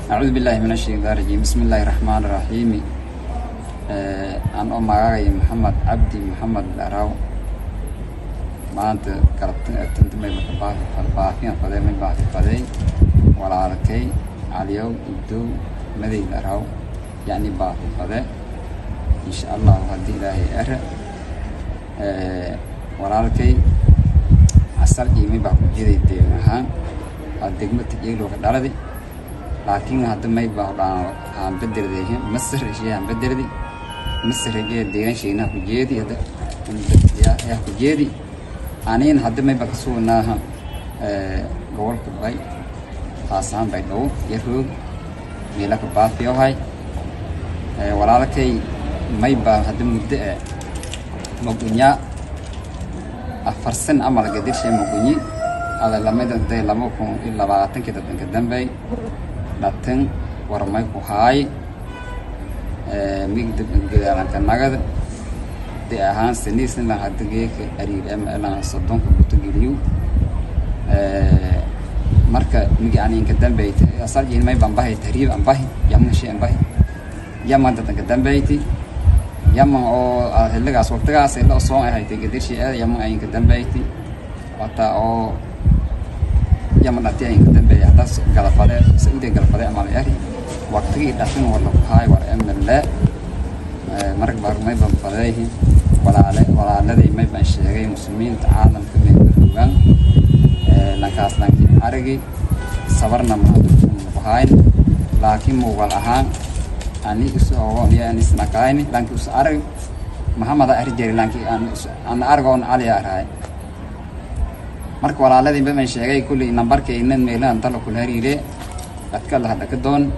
Acuudu billahi min ashaytaan rajiim. Bismi illaahi raxmaan raxiimi. Aan oo magacay Maxamed Cabdi Maxamed Daraw, maanta galabtintamay baafiyan faday, may baafi faday walaalkay Caliyow Ibdow Madey Daraw, yacni baafi fade, insha Allahu, haddii Ilaahay ere. Walaalkay asal iyo may baa ku jiray deegan ahaan waa degmo Tijeeglow ka dhaladi, laakiin hadda may baa dhaan aan bedelday Masar ishe aan bedeldi Masar ee deegan sheegna ku jeedi, hadda yaa ku jeedi. Aniin hadda may baa kasugnaaha gobolka Bay, khaas ahaan Baydhabo iyo roog meela ka baafiyohay. Walaalkay may baa hadda muddo e mugunyaa 4 san amal gadirshay mugunyi ada lamida day 2020-kii dadanka dambey dhatan warmay ku haay migda gadaalanka nagada de ahaan saniisna lan hadda geeka ariir ama lan 30-ka guto geliyo. Marka migi ani inka dambeyti asal may baan bahi tahriib aan bahi Yaman shay aan bahi Yaman dadanka dambeyti Yaman oo xilligaas waqtigaas ila soo ahayd gadirshi ee Yaman ay inka dambeyti wata oo Yaman dhati ay inka dambeeyay. Hadda galafade Sacuudiga galafade amal yari waqtigii dhatin war lagu haay war emle. Marka baa may baan fadayhi walaale walaaladay may baan sheegay muslimiinta caalamka may rogaan lankaas lankii aragi sabarna ma ku hayn, laakiin muuqaal ahaan ani isu ogo iyo ani isnaqayni lanki is arag Maxamed ari jeri lanki aan aan argoon Cali arahay. Marka walaaladii baan sheegay kulli nambarkayna meelahan talo kula hariire dadka la hadda ka doon.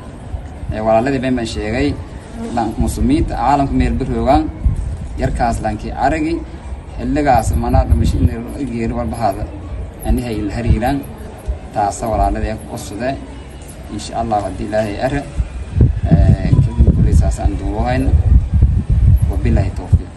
Walaaladii baan sheegay lan muslimiinta caalamka meel baroogaan yarkaas lankii aragi xilligaas mana dhimasho geeri walbahaada anihay la hariiraan. Taasa walaaladii ku codsadee, insha Allah, haddii Ilaahay are. Kadib kulli saasaan duubohayna. Wabillahi towfiiq.